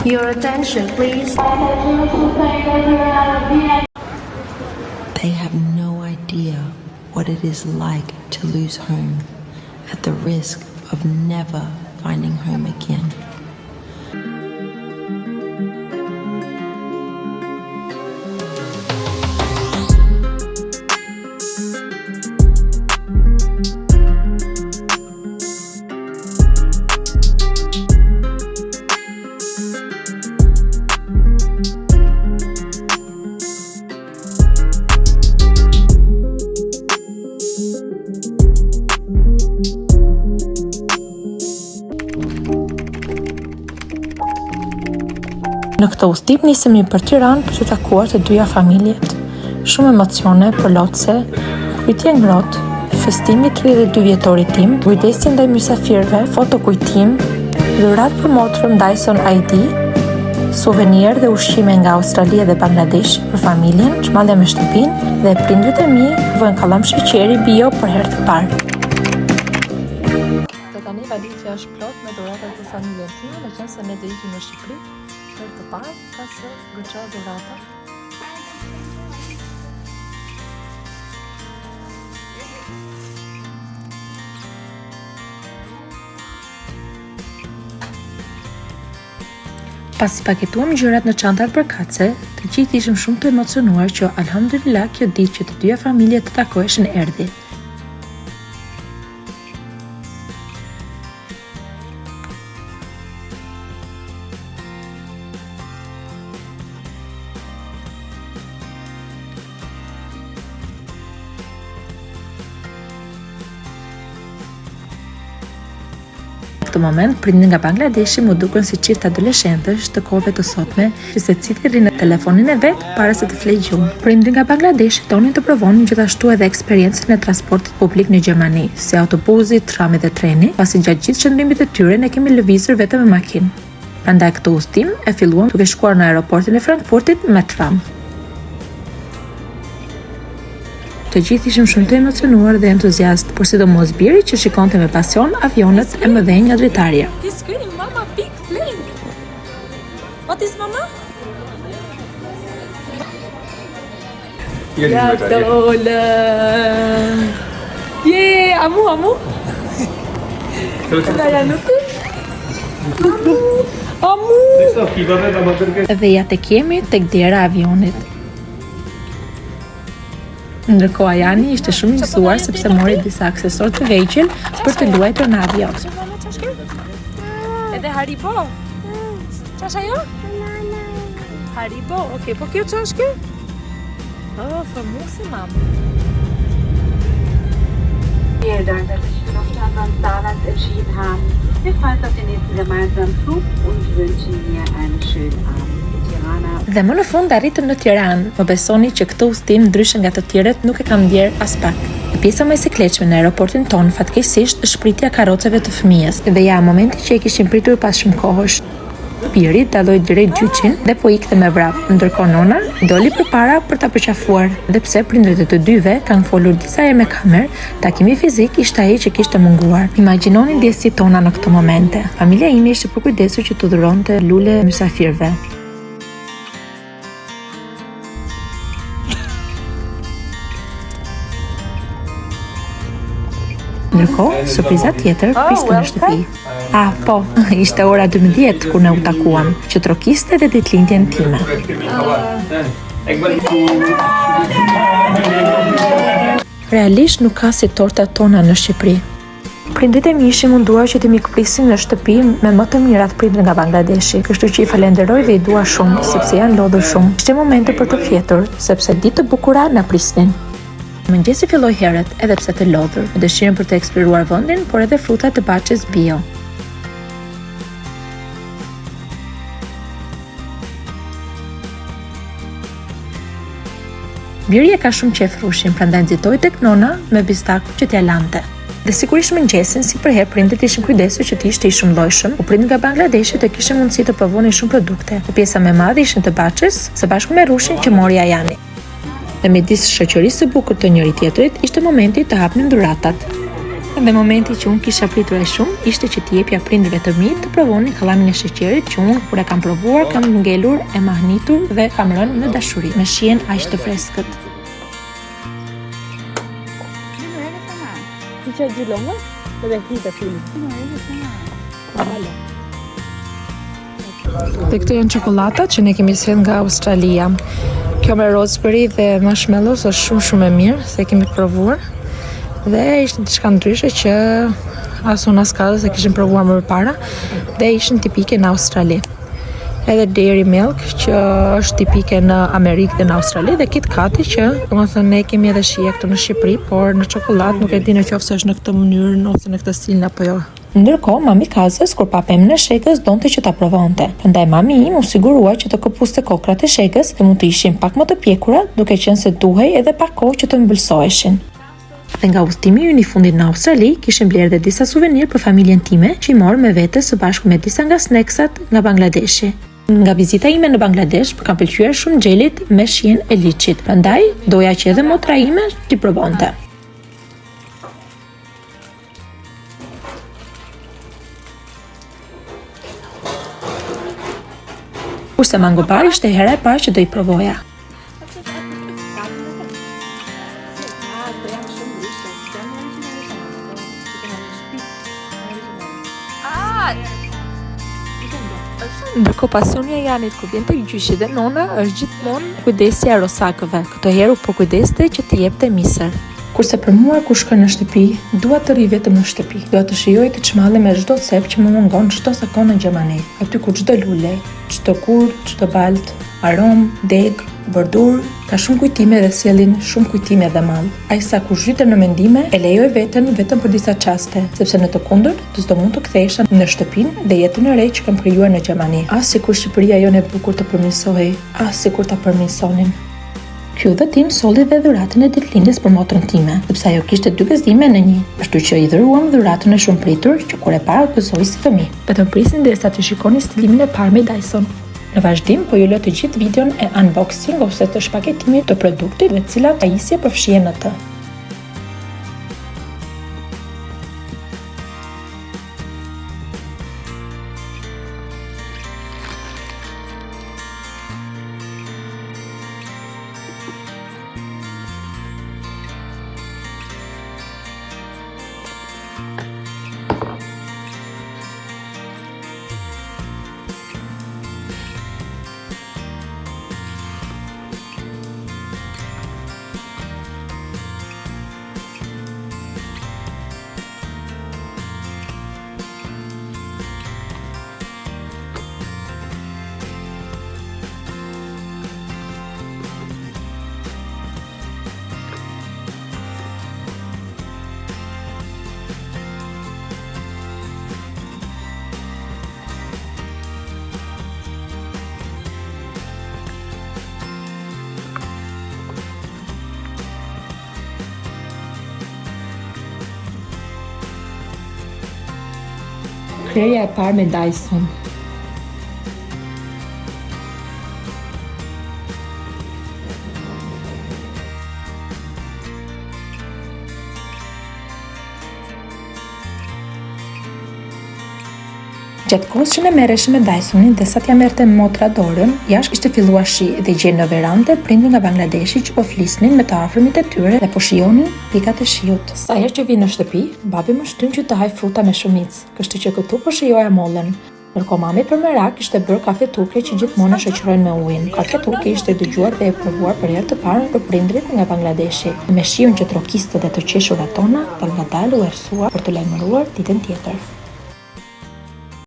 Your attention, please. They have no idea what it is like to lose home at the risk of never finding home again. Në këtë udhëtim nisemi për Tiranë për të takuar të dyja familjet. Shumë emocione, përlotëse, pritje e ngrohtë, festimi i 32 vjetorit tim, kujdesi ndaj mysafirëve, foto kujtim, dhuratë për motrën Dyson ID, suvenir dhe ushqime nga Australia dhe Bangladeshi për familjen, çmallja me shtëpinë dhe prindërit e mi vënë kallam sheqeri bio për herë të parë. Dhe tani valixhja është plot me dhurata për familjen time, meqenëse ne do ikim në Shqipëri herë të parë, ka se goxha dhurata. Pasi paketuam gjërat në çantat përkatëse, të gjithë ishim shumë të emocionuar që alhamdulillah kjo ditë që të dyja familjet të takoheshin erdhi. Në këtë moment, prindërit nga Bangladeshi m'u dukën si çift adoleshentësh të kohëve të sotme, që secili rri në telefonin e vet para se të flejë gjumë. Prindërit nga Bangladeshi donin të provonin gjithashtu edhe eksperiencën e transportit publik në Gjermani, si autobusi, trami dhe treni, pasi gjatë gjithë qëndrimit të tyre ne kemi lëvizur vetëm me makinë. Prandaj këtë udhëtim e filluam duke shkuar në aeroportin e Frankfurtit me tram. Të gjithë ishim shumë të emocionuar dhe entuziast, por sidomos biri që shikonte me pasion avionët e mëdhenj nga dritarja. This screen, mama, big plane. What is mama? Ja dolëm. Je, amu, amu. Amu. Dhe ja tek jemi tek dera e avionit. Ndërkohë Ajani ishte shumë i gëzuar sepse mori disa aksesorë të vegjël për të luajtur në avion. Edhe Haribo. Ç'është ajo? Haribo, okay, po kjo ç'është kjo? Oh, famosi mam. Vielen Dank, dass sich für Lufthansa und Saarland entschieden haben. Wir freuen uns auf den nächsten gemeinsamen Flug und wünschen dir einen schönen Abend in Tirana. Dhe më në fund arritëm në Tiranë. Më besoni që këtë udhëtim ndryshe nga të tjerët nuk e kam ndjerë aspak. Dhe pjesa më e sikletshme në aeroportin tonë fatkeqësisht është pritja e karroceve të fëmijës. Dhe ja, momenti që e kishim pritur pas shumë kohësh. Biri dalloi direkt gjyqin dhe po ikte me vrap, ndërkohë nona doli përpara për ta përqafuar. Dhe pse prindërit e të dyve kanë folur disa herë me kamerë, takimi fizik ishte ai që kishte munguar. Imagjinoni ndjesitë tona në këto momente. Familja ime ishte përkujdesur që t'u dhuronte lule mysafirëve. Ndërkohë, surpriza tjetër oh, priste në shtëpi. Ah, po, ishte ora 12 kur ne u takuam, që trokiste edhe ditëlindjen time. Realisht nuk ka si tortat tona në Shqipëri. Prindërit e mi ishin munduar që t'i mikprisin në shtëpi me më të mirat prindër nga Bangladeshi, kështu që i falenderoj dhe i dua shumë, sepse janë lodhur shumë. Ishte momenti për të fjetur, sepse ditë të bukura na prisnin. Mëngjesi filloi herët, edhe pse të lodhur, me dëshirën për të eksploruar vendin, por edhe frutat e bahçes bio. Biri e ka shumë qejf rrushin, prandaj nxitoi tek nona me bistakun që t'ia lante. Dhe sigurisht mëngjesin, si përherë prindërit ishin kujdesur që të ishte i shumëllojshëm, ku prindërit nga Bangladeshi të kishin mundësi të provonin shumë produkte, ku pjesa më e madhe ishin të bahçes, së bashku me rrushin që mori Ajani. Dhe midis shoqërisë së bukur të njëri-tjetrit, ishte momenti të hapnim dhuratat. Dhe momenti që unë kisha pritur aq shumë, ishte që t'i jepja prindërve të mi të provonin kallamin e sheqerit që unë kur e kam provuar kam ngelur e mahnitur dhe kam rënë në dashuri me shijen aq të freskët. Dhe këto janë çokollatat që ne kemi sjellë nga Australia. Kjo me raspberry dhe marshmallows është shumë shumë e mirë, se e kemi provuar. Dhe ishte diçka ndryshe që as unë as Kaza s'e kishim provuar më përpara dhe ishin tipike në Australi. Edhe Dairy Milk që është tipike në Amerikë dhe në Australi dhe Kit Kati që, domethënë ne kemi edhe shije këtu në Shqipëri, por në çokollatë nuk e di në qoftë se është në këtë mënyrë ose në këtë stil apo jo. Ndërkohë, mami Kazës, kur pa pemën e shegës, donte që ta provonte. Prandaj mami im u sigurua që të këpuste kokrrat e shegës dhe mund të ishin pak më të pjekura, duke qenë se duhej edhe pak kohë që të ëmbëlsoheshin. Dhe nga udhëtimi ynë i fundit në Australi, kishim blerë dhe disa suvenirë për familjen time, që i morëm me vete së bashku me disa nga snacks-at nga Bangladeshi. Nga vizita ime në Bangladesh, më kanë pëlqyer shumë xhelit me shijen e liçit, prandaj doja që edhe motra ime t'i provonte. Kurse mango bar ishte hera e parë që do i provoja. Ndërkohë pasioni i Janit kur vjen tek gjyshi dhe nona është gjithmonë kujdesja e rosakëve. Këtë herë u përkujdeste që t'i jepte misër. Kurse për mua kur shkoj në shtëpi, dua të rri vetëm në shtëpi. Dua të shijoj të çmallem me çdo cep që më mungon çdo sekondë në Gjermani, aty ku çdo lule, çdo gur, çdo baltë, aromë, degë, bordurë, ka shumë kujtime dhe sjellin shumë kujtime dhe mall. Aq sa kur zhytem në mendime, e lejoj veten vetëm për disa çaste, sepse në të kundërt s'do mund të kthehesha në shtëpinë dhe jetën e re që kam krijuar në Gjermani. Ah sikur Shqipëria jonë e bukur të përmirësohej, ah sikur ta përmirësonim. Ky udhëtim solli dhe dhuratën e ditëlindjes për motrën time, sepse ajo kishte dy gëzime në një, kështu që i dhuruam dhuratën e shumëpritur që kur e pa u gëzoi si fëmijë. Vetëm prisni derisa të shikoni stilimin e parë me Dyson. Në vazhdim po ju lë të gjithë videon e unboxing ose të shpaketimit të produktit dhe cilat pajisje përfshihen në të. Prerja e parë me Dyson. Gjatë kohës që ne merreshim me Dysonin dhe sa t'ia merrte motra dorën, jashtë kishte filluar shi dhe gjej në verande prindër nga Bangladeshi që po flisnin me të afërmit e tyre dhe po shijonin pikat e shiut. Sa herë që vij në shtëpi, babi më shtyn që të haj fruta me shumicë, kështu që këtu po shijoja mollën. Ndërkohë mami për merak kishte bërë kafe turke që gjithmonë e shoqërojnë me ujin. Kafja turke ishte dëgjuar dhe e provuar për herë të parë për prindërit nga Bangladeshi. Me shiun që trokiste dhe të qeshurat tona, dalëngadalë u errësua për të lajmëruar ditën tjetër.